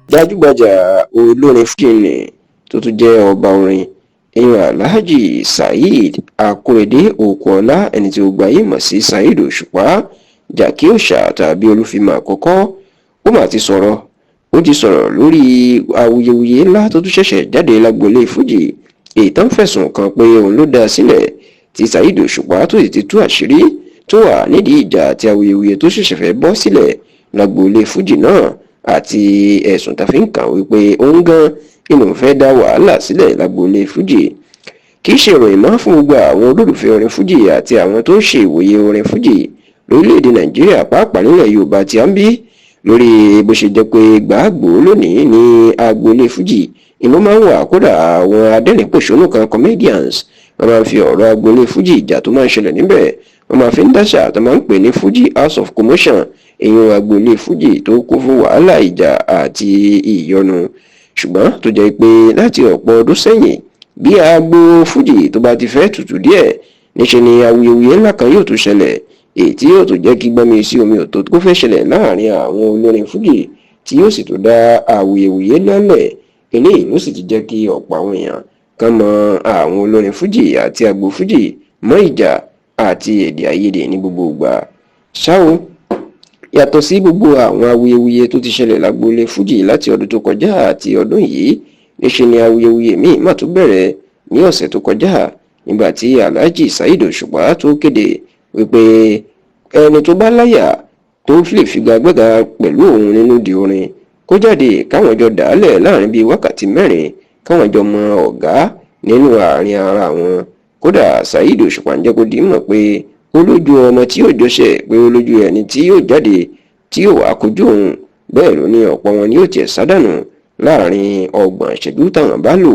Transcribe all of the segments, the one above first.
Gbajúgbajà olórin fújì nni tó tún jẹ́ ọba orin ìyẹn, Alhaji Saheed Akorede Okunola, ẹni tí ó gbayé mọ̀ sí Saheed Òṣùpá, Jàkí Òòṣà tàbí Olúfìmọ̀ àkọ́kọ́, ó mà ti sọ̀rọ̀. Ó ti sọ̀rọ̀ lórí awuyewuye ńlá tó tún ṣẹ̀ṣẹ̀ jáde lágboolé fújì, èyí tó ń fẹ̀sùn kàn pé òun ló dá sílẹ̀, tí Saheed Òṣùpá tó sì ti tú àṣírí tó wà nídìí ìjà àti awuyewuye tó ṣẹ̀ṣẹ̀ fẹ́ bọ́ sílẹ̀ lágboolé fújì náà, àti ẹ̀sùn tá fi ń kàn wípé òun gan inú fẹ́ dá wàhálà sílẹ̀ lágboolé fújì. Kì í ṣe ìròyìn mọ́ fún gbogbo àwọn olólùfẹ́ orin fújì àti àwọn tó ń ṣe ìwòye orin fújì lórílẹ̀‐èdè Nàìjíríà, pàápàá nílẹ̀ Yorùbá tí a ń bí, lórí bó ṣe jẹ́ pé gbàgbó lónìí ní agboolé fújì ìlú máa ń wà. Kódà, àwọn adẹ́rìn-pòṣónú kan, comedians, wọ́n máa ń fi ọ̀rọ̀ agboolé fújì, ìjà tó máa ń ṣẹlẹ̀ níbẹ̀, wọ́n máa fi ń dáṣà tó máa ń pè ní Fuji House of Commotion, èèyàn agboolé fújì tó kún fún wàhálà, ìjà àti ìyọnu. Ṣùgbọ́n tó jẹ́ pé láti ọ̀pọ̀ ọdún sẹ́yìn, bí agbo fújì tó bá ti fẹ́ tutù díẹ̀, níṣe ni awuyewuye ńlá kan yóò tún ṣẹlẹ̀, èyí tí yóò tún jẹ́ kí gbọ́nmi sí omi òtó kó fẹ́ ṣẹlẹ̀ láàrin àwọn olórin fújì, tí yóò sì tún dá awuyewuye lálẹ̀. Eléyìí ló sì ti jẹ́ kí ọ̀pọ̀ àwọn èèyàn kan mọ àwọn olórin fújì àti agbo fújì mọ́ ìjà àti èdè àìyedè ní gbogbo ìgbà. Ṣá o, yàtọ̀ sí gbogbo àwọn awuyewuye tó ti ṣẹlẹ̀ lágboolé fújì láti ọdún tó kọjá àti ọdún yìí, níṣe ni awuyewuye míì má tún bẹ̀rẹ̀ ní ọ̀sẹ̀ tó kọjá, nígbà tí Alhaji Saheed Òṣùpá tó kéde wípé ẹni tó bá láyà tó lè figagbága pẹ̀lú òun nínú di orin, kó jáde káwọn jọ dàálẹ̀ láàrin bíi wákàtí 4, káwọn jọ mọ ọ̀gá nínú àárín ara wọn. Kódà, Saheed Òṣùpá ń jẹ́ kó di mọ̀ pé ó lójú ọmọ tí yóò jọṣẹ́, pé ó lójú ẹni tí yóò jáde tí yóò wá kojú òun. Bẹ́ẹ̀ ló ní ọ̀pọ̀ wọn ni yóò tiẹ̀ sádànù láàrin 30 ìṣẹ́jú táwọn bá lò.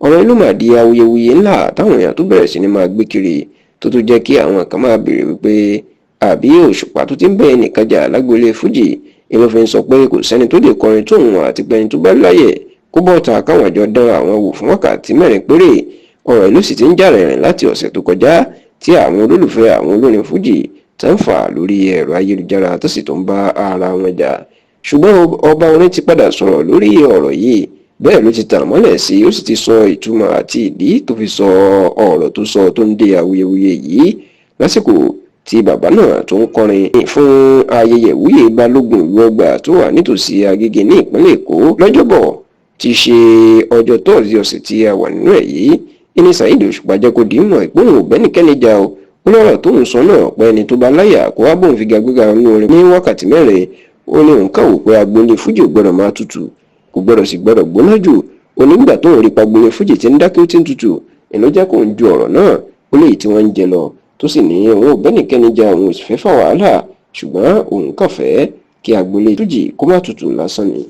Ọ̀rọ̀ inú mà di awuyewuye ńlá táwọn èèyàn tó bẹ̀rẹ̀ sí ni máa gbé kiri, tó tún jẹ́ kí àwọn kan máa béèrè wípé àbí Òṣùpá tó ti ń bẹ́ẹ̀ nìkan jà lágboolé fújì inú fi ń sọ pé kò sẹ́ni tó lè kọrin tóun, àti pé ẹni tó bá láyè kó bọ́ta káwọn jọ dán àwọn wò fún wákàtí 4 péré. Ọ̀rọ̀ ìlú sì ti ń jà rìnrìn láti ọ̀sẹ̀ tó kọjá, tí àwọn olólùfẹ́ àwọn olórin fújì tó ń fà lórí ẹ̀rọ ayélujára, tó sì tó ń bá ara wọn jà. Ṣùgbọ́n ọba orin ti padà sọ̀rọ̀ lórí ọ̀rọ̀ yìí. Bẹ́ẹ̀ ló ti tàn mọ́lẹ̀ sí, ó sì ti sọ ìtumọ̀ àti ìdí tó fi sọ ọ̀rọ̀ tó sọ tó ń dé awuyewuye yìí, lásìkò tí bàbá náà tó ń kọrin fún ayẹyẹ ìwúyè Balógun ìlú Ọgbà tó wà nítòsí Agége ní ìpínlẹ̀ Èkó lọ́jọ́bọ̀, tí í ṣe ọjọ́ Tọ́ọ̀sì ọ̀sẹ̀ tí a wà nínú ẹ̀ yìí. Ìní Saheed Òṣùpá jẹ́ kó di mọ̀ pé òun ò bẹ́nikẹ́ni jà o. Ó lọ́rọ̀ tó ń sọ náà pé ẹni tó bá láyà kó wá bóun figagbéga nínú orin ní wákàtí 4. Ó ní òun kàn wò pé agboolé fújì ò gbọ́dọ̀ máa tutù, kò gbọ́dọ̀ sì gbọ́dọ̀ gbóná jù. Ó nígbà tóun rí pagboolé fújì tí ń dákẹ́, ó ti ń tutù, èló jẹ́ kó ń ju ọ̀rọ̀ náà ó léyìí tí wọ́n ń jẹ lọ, tó sì ní òun ò bẹ́nikẹ́ni jà, òun ò sì fẹ́ fà wàhálà, ṣùgbọ́n òun kàn fẹ́ kí agboolé fújì kó má tutù lásán ni.